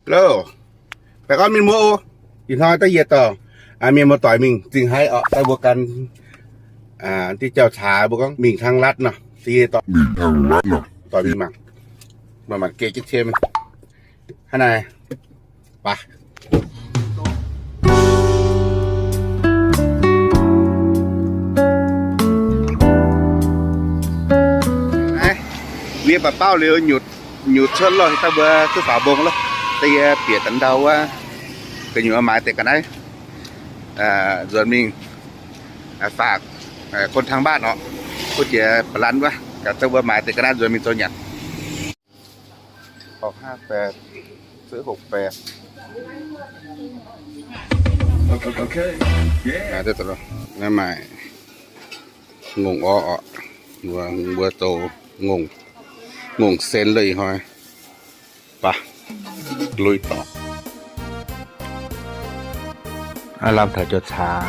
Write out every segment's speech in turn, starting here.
Hello, baengh orn mienh muoz oc. Ih hnoi da'yietv dorh mienh muoz doic mingh Zingh Haaix oc, daaih mbuo gan diuh jauv-caax, mbuo gorngv mingh tangv latv nor. Da'yietv dorh mingh tangv latv nor, doic mingh mangc, mangc geh jienv cien mingh. Hnangv naaiv, baac yie baac baauv liuz nyutc, nyutc cuotv loh, daaih mbuo zuqc faaux mbong loh. Da'yietv bieqc daaih ndau wuov, gu'nyuoz maaiz deix ga'naaiv nzuonx mingh, faaux, kôn tangv baatv oc, kuv jiex ba'lanv wuov, gaax daaih mbuo maaiz deix ga'naaiv nzuonx mingh zoux nyanc. Naaiv maaih ngongh orv oc, mbuo zoux ngongh, ngongh sen loh ih hnoi. Baac lui dorngx. Aav lamh taux jauv-caax,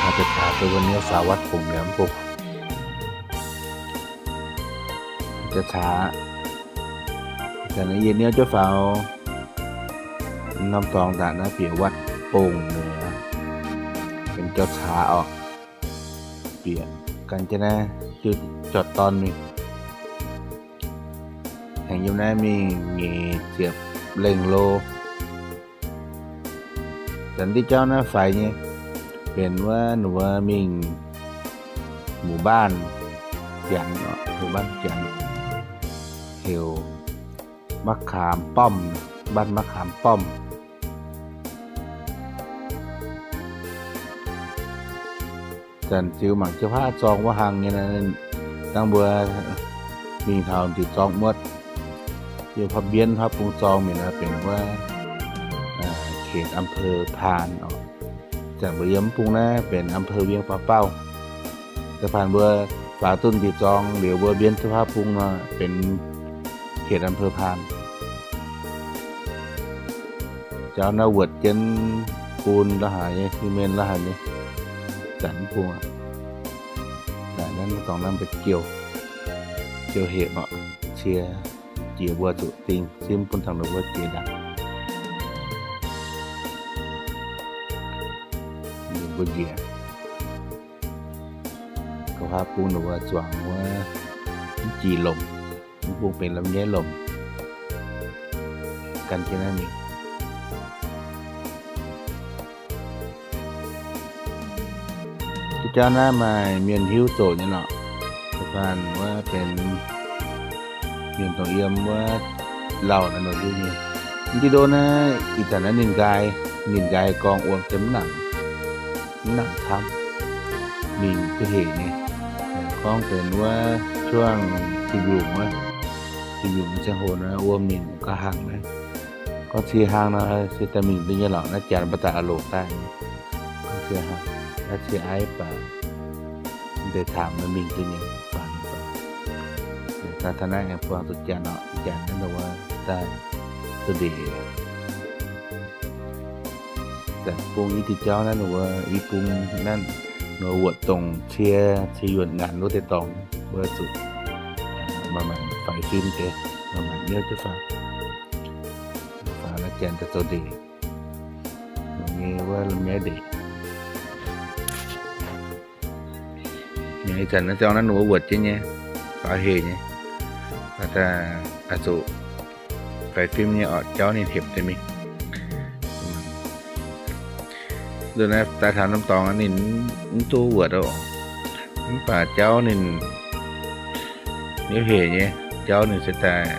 taux jauv-caax se wuov nyei faaux wav bungx liemh mv bung. Jauv-caax, yie niouv jienv faaux norm dorngx daaih naaiv bieqc wav bungx liemh, benx jauv-caax oc. Bieqc gan jienv naaiv diuh jauv-dorn mingh. Aengx yiem naaiv mingh nyic ziepc lengh lo. Zanc diuh jauv naaiv faix nyei, benx wuov ninh mbuo mingh หมู่บ้าน janx, หมู่บ้าน janx, heuc มะขามป้อม, บ้านมะขามป้อม. Zanc ziux mangc jienv haav zorng wuov hlang nyei, dangh mbuo mingh taux diuh zorng muotv, yiem haav mbienv haav bung zorng mingh nor benx wuov เขตอำเภอพาน oc. Zanc mbuo yiem mv bung naaiv benx อำเภอเวียงป่าเป้า. Da'faanh mbuo faaux duqv diuh zorng liuz mbuo mbienv duqv haav bung nor benx เขตอำเภอพาน. Jauv naaiv wuotc jienv bun la'haaix nyei, cement la'haaix nyei, zanc mv bung. Naaiv dorngx naaiv mbuo jiouh, jiouh hec oc, cie jiex mbuo zuqc dingh simv bun tangx ninh mbuo jiex ndaangc. Ninh mbuo njiec, gauh haav bung ninh mbuo zuangx wuov mv jiex lomc, mv bung benx ลำไย lomc. Gan jienv naaiv mingh. Diuh jauv naaiv maaih mienh hiuv zoqc nyei lorqc. Da'faanh wuov benx mienh dongh yiem wuov lauh naaiv nor hiuv nyei. Mv diuh ndo naaiv ih zanc naaiv ninh nqaai, ninh nqaai gorngv wuom se mv nangc, mv nangc camv, mingh duqv hec nyei. Gorngv benx wuov ช่วง Tin-Mbiungc wuov, Tin-Mbiungc ziangh hoc naaiv wuom mingh gauh hlang naaiv. Gorngv cie hlang nor se daaih mingh duqv nyei lorqc, naaiv janx mbuo daaih oix loc daaih. Gorngv cie hlang, naaiv cie aiv baac deix taamc mingh duqv nyei. Daaih taux naaiv aengx buangh zuqc janx oc, janx naaiv wuov daaih zuqc ndeic. Zanc bung i diuh jauv naaiv wuov i bung naaiv nor wuotc dongh cie, cie yuonc nganc wuov deix dorngx wuov zuqc maaih maanc faix fim deix, maaih maanc miuv jienv faaux. Faaux naaiv janx daaih zoux ndeic, nyei wuov la'nyaiv ndeic. Ih zanc naaiv ziangh naaiv wuov wuotc jienv nyei, faaux hec nyei. Daaih oix zuqc faix fim nyei oc, jauv ninh hepc deix mingh. Nzunc naaiv daaih taux norm dorngx ninh mv duqv wuotc oc. Mv baac jauv ninh niouv hec nyei, jauv ninh se daaih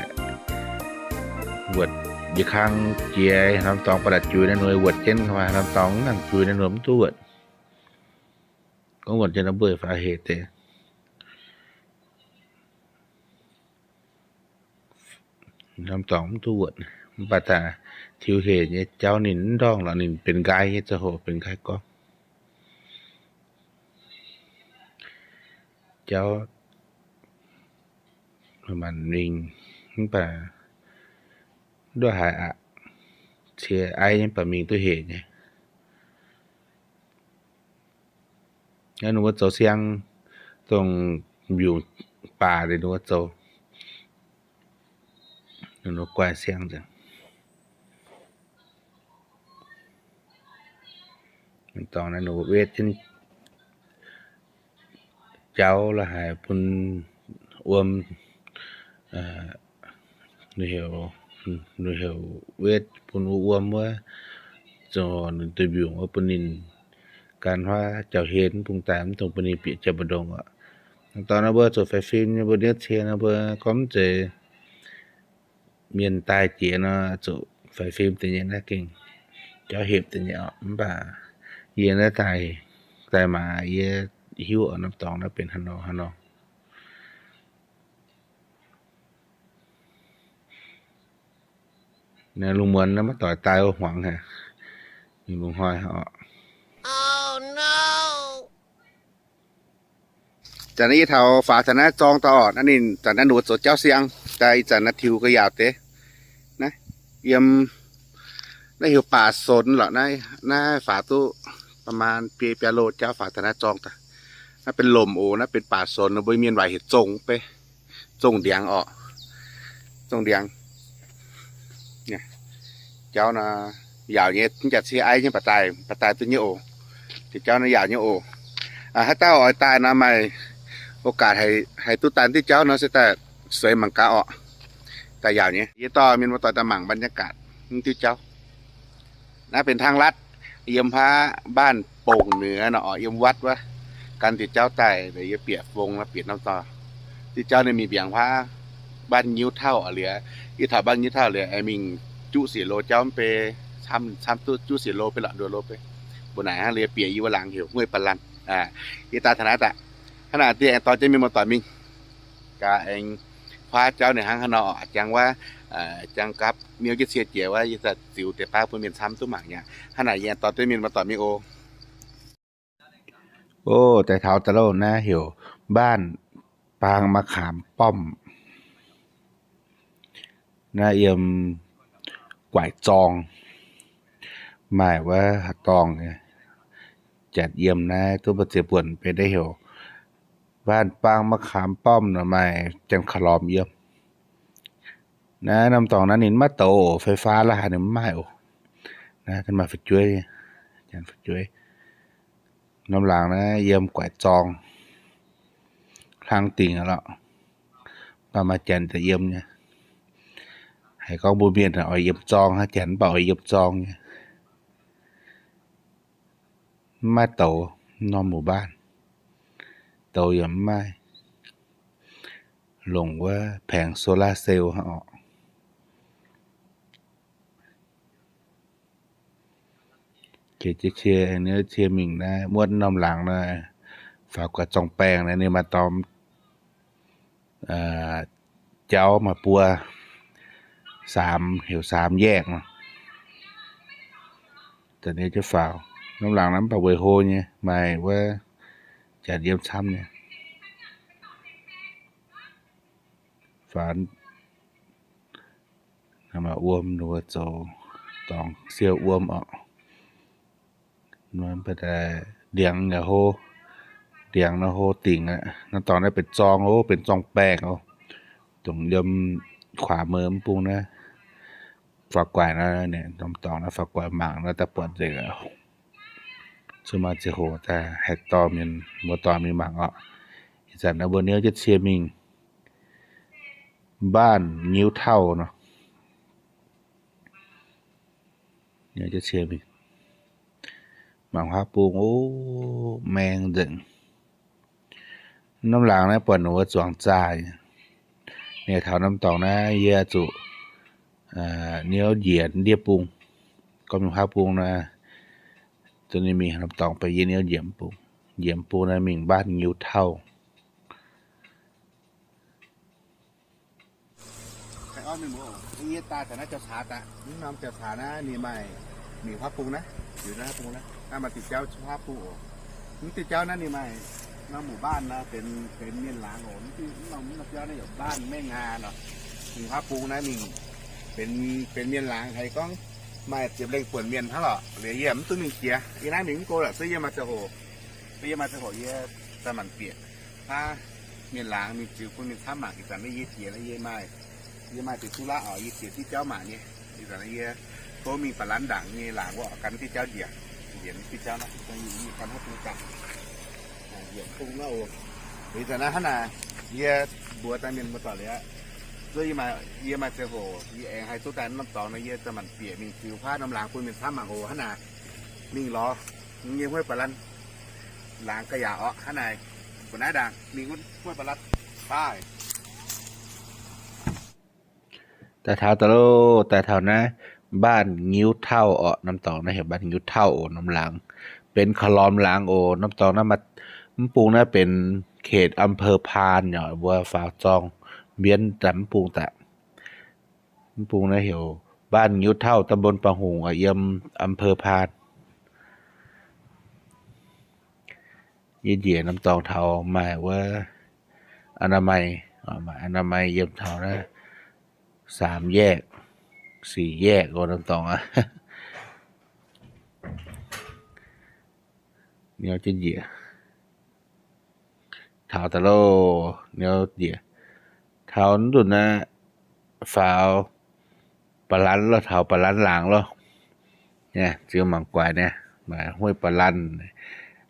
wuotc njiec kang jiex norm dorngx ba'laqc juix naaiv nor wuotc jienv, norm dorngx mv nangc juix naaiv nor mv duqv wuotc. Gorngv wuotc jienv nor mbuo faaux hec deix. Norm dorngx mv duqv wuotc, mv baac daaih tiux hec nyei jauv ninh mv ndorngh lorqc, ninh benx nqaai nyei ziangh hoc benx nqaai gorngv. Jauv maanc mingh mv baac nduov haaix aqc, cie aiv mv baac mingh duqv hec nyei. Naaiv ninh mbuo zoux siang, dongh mbiungc baac ninh mbuo zoux. ninh mbuo guaih siang nzengc. Dorngx naaiv ninh mbuo wetv jienv jauv la'haic bun wuom, heuc, heuc wetv bun wuov wuom wuov, zoux ninh duih mbiungc wuov bun ninh gan huaav jauv-hlen bung daaih mv dungx bun ninh bieqc jauv mbu'ndongx oc. Dorngx naaiv mbuo zuqc faix fim nyei, mbuo niouv cie naaiv mbuo gorngv mv zeiz mienh daaih jiex nor zuqc faix fim deix nyei naaiv gengh jauv hepc deix nyei oc. Mv baac yie naaiv daaih, daaih maah yie hiuv oc, norm dorngx naaiv benx haaix nor haaix nor. Naaiv lungh muonz naaiv maiv doix daaih wuov hmuangx haic, mingh lungh hnoi oc. Zanc naaiv yie taux faaux taux naaiv zorng daaih oc, naaiv ninh zanc naaiv ninh mbuo zoux jauv siang daaih, ih zanc naaiv tiux ga'naaiv yaauc deix. Naaiv yiem, naaiv heuc baac sonx lorqc. Naaiv, naaiv faaux duqv ประมาณ biei biaa lo jauv faaux taux naaiv zorng daaih. Naaiv benx lomc oc, naaiv benx baac sonx, mbuo mienh waac heuc zongh, zongh ndiangx oc, zongh ndiangx. Jauv nor yaauc nyei, mv jaax cie aiv nyei, baac daaih, baac daaih duqv nyei oc. Diuh jauv nor yaauc nyei oc. Haaix dauh oix daaih nor maaih โอกาส haih duqv daaih diuh jauv nor se daaih sueix mangc gaax oc. Daaih yaauc nyei, yie dorh mienh muoz-doic daaih mangc บรรยากาศ mv diuh jauv. Naaiv benx ทางลัด yiem huaav บ้านโป่งเหนือ nor oc, yiem วัด wuov. Gan diuh jauv daaih, yie bieqc fong nor bieqc norm dorngx. Diuh jauv ninh mingh mbiaangx huaav บ้านงิ้วเถ้า liuz, yie taux บ้านงิ้วเถ้า liuz aengx mingh juqv siec lo jauv mv bei, camv, camv duqv juqv siec lo bei lorqc, nduov lo bei. Mbuo naaic hnangv liuz bieqc yie wuov laangz heuc ห้วยปะลัน. Yie daaih taux naaiv daaih, hnangv naaic dieh aengx dorh jienv mienh muoz-doic mingh gaax aengx huaav jauv ninh hnangv haaix nor oc. Jangx wuov, jangx gapv niouv jienv cie jiex wuov, yie daaih ziux deix baav bun mienh camv duqv mangc aqv. Hnangv naaic yie aengx dorh jienv mienh muoz-doic mingh oc. Oc, daaih taux daaih loh, naaiv heuc บ้านปางมะขามป้อม. Naaiv yiem Guaix Zorng, maaih wuov haaix dorngh nyei. Janx yiem naaiv duqv mbu'ziex buonc benx naaiv heuc บ้านปางมะขามป้อม nor, maaih janx-ka'lormx yiem. Naaiv norm dorngx naaiv ninh maiv douz oc, ไฟฟ้า la'haaix ninh mv maaih oc. Naaiv maaih fu'jueiv, janx fu'jueiv. Norm laangz naaiv yiem Guaix Zorng, hlang dingc lorqc. Mv baac maaih janx daaih yiem nyei. Haiz gorngv mbuo mienh oix yiem zorng hnangv, janx mv baac oix yiem zorng nyei. Mv maaih douz, norm หมู่บ้าน douz yaac mv maaih. Longc wuov แผงโซลาร์เซลล์ hnangv oc. Jiex jiex cie, niouv cie mingh naaiv muotv norm laangz naaiv, faaux guaix zorng baengh naaiv, ninh maaih dorngx jauv maaih buo, สาม, heuc สามแยก nor. Da'nyeic jienv faaux norm laangz naaiv mv baac weic hlo nyei, maaih wuov janx yiem camv nyei. Faaux maaih wuom, ninh mbuo zoux dorngx siou wuom oc. Ndiangx yaac hlo, ndiangx nor hlo dingc aqv. Naaiv dorngx naaiv benx zorng oc, benx zorng baengh oc. Dongh yiem ขวามือ mv bung naaiv, faaux guaix naaiv, norm dorngx naaiv faaux guaix mangc naaiv daaih buatc nzengc aqv. Zuqc maaih ziangh hoc daaih haih dorh mienh muoz-doic mingh mangc oc. Ih zanc naaiv mbuo niouv jienv cie mingh บ้านงิ้วเถ้า nor. Niouv jienv cie mingh mangc huaav bung oc, maeng nzengc. Norm laangz naaiv buatc ninh mbuo zuangx zaah. Ninh taux norm dorngx naaiv yie zuqc niouv njiec ndiev bung. Gorngv mingh huaav bung naaiv, zuqc ninh mingh norm dorngx bun yie niouv njiec bung. Njiec bung naaiv mingh บ้านงิ้วเถ้า. Yie daaih taux naaiv jauv-caax daaih, mv norm jauv-caax naaiv ninh maaih mingh huaav bung naaiv, ziux naaiv huaav bung naaiv, naaiv maaih diuh jauv huaav bung oc. Mv diuh jauv naaiv ninh maaih norm หมู่บ้าน nor, benx, benx mienh laangz oc. Mv norm, mv norm jauv naaiv yaac บ้านแม่งา nor. Mingh huaav bung naaiv mingh benx, benx mienh laangz. Haiz gorngv maaih ziepc lengh buonc mienh hnangv lorqc. Liuz yie mv duqv mingh jiex, yie naaiv mingh mv go lorqc, se yie maaih ziangh hoc, se yie maaih ziangh hoc yie daaih maanc bieqc huaav mienh laangz mingh ziux bun mienh camv mangc. Ih zanc naaiv yie jiex naaiv yie maaih Yie maaih deix duqv laqv oc, yie zieqc diqv jauv mangc nyei. Ih zanc yie tov mingh ba'lanv ndaangc nyei laangz wuov oc, gan diqv jauv njiec, njiec diqv jauv naaiv, gan hopv bung ganh, njiec bung naaiv oc. Ih zanc naaiv hnangv naaic, yie mbuox daaih mienh muoz-doic liuz aqv, zuov yie maaih, yie maaih ziangh hoc yie aengx haih duqv daaih norm dorngx nor, yie za'maanc bieqc mingh ziux huaav norm laangz bun mienh camv mangc oc. Hnangv naaic, mingh lorz nyei huav ba'lanv laangz ga'yaauc oc. Hnangv naaic, mbuo naaiv ndaangc mingh huav ba'lanv baaih. Daaih taux daaih loh, daaih taux naaiv บ้านงิ้วเถ้า oc. Norm dorngx naaiv heuc บ้านงิ้วเถ้า oc. Norm laangz benx ขลอม laangz oc. Norm dorngx naaiv, mv bung naaiv benx เขตอำเภอพาน nyei, mbuo faaux zorng mbienv daaih mv bung daaih. Mv bung naaiv heuc บ้านงิ้วเถ้า ตำบลป่าหุ่ง oc, yiem อำเภอพาน. Yie njiec norm dorngx taux maaih wuov อนามัย, maaih อนามัย yiem taux naaiv สามแยก สี่แยก oc. Norm dorngx aqv. Niouv jienv njiec taux daaih loh, niouv njiec taux mv nzunc naaiv faaux ba'lanv loh, taux ba'lanv laangz loh. Ziux mangc guaix naaiv, maaih huav ba'lanv,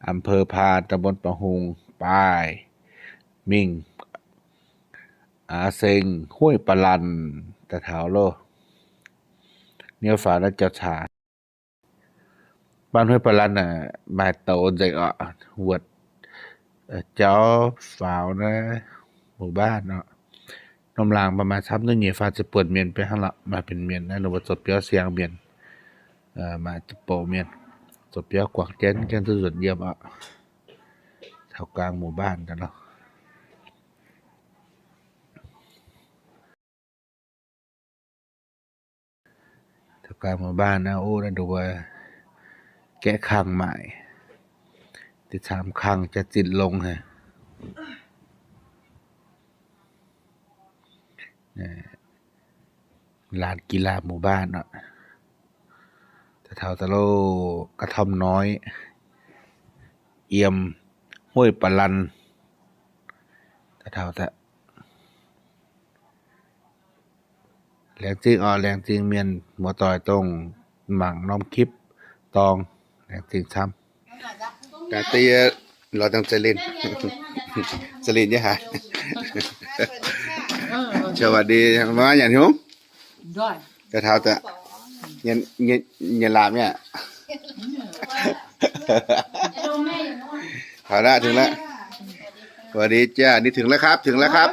อำเภอพาน ตำบลป่าหุ่ง baaih mingh อาเซง huav ba'lanv daaih taux loh. Niouv faaux naaiv jauv caax. บ้านห้วยปะลัน maaih douz nzengc oc, wuotc jauv faaux naaiv หมู่บ้าน oc. Norm laangz maaih camv duqv nyiec faah ziepc buonc mienh beiv hnangv lorqc. Maaih benx mienh naaiv, ninh mbuo zoux biauv siang mienh, maaih duqv bouc mienh zoux biauv guangc jienv, jienv duqv nzuonx yiem oc. Taux กลางหมู่บ้าน daaih loh. Taux กลางหมู่บ้าน naaiv, ov, naaiv ndongc wuov gaeqv kang maaic, deix camv kang jaax zinh longx haic. Làn กีฬาหมู่บ้าน oc. Daaih taux daaih loh, กระท่อมน้อย yiem ห้วยปะลัน daaih taux daaih. Laengz zingh oc, laengz zingh mienh muoz-doic dongh mangc norm คลิป dorngx, laengz zingh camv. Daaih deix lorz dangh Za'lin, Za'lin nyei haaix? สวัสดี, maiv nyanc hnyungv? Daaih taux daaih, nyanc laamc nyei aqv. Taux aqv, ถึงแล้ว. สวัสดีจ้า, นี่ถึงแล้วครับ, ถึงแล้วครับ.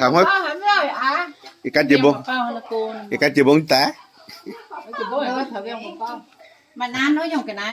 Taux huv, ih gan jiex mbong, ih gan jiex mbong daaih.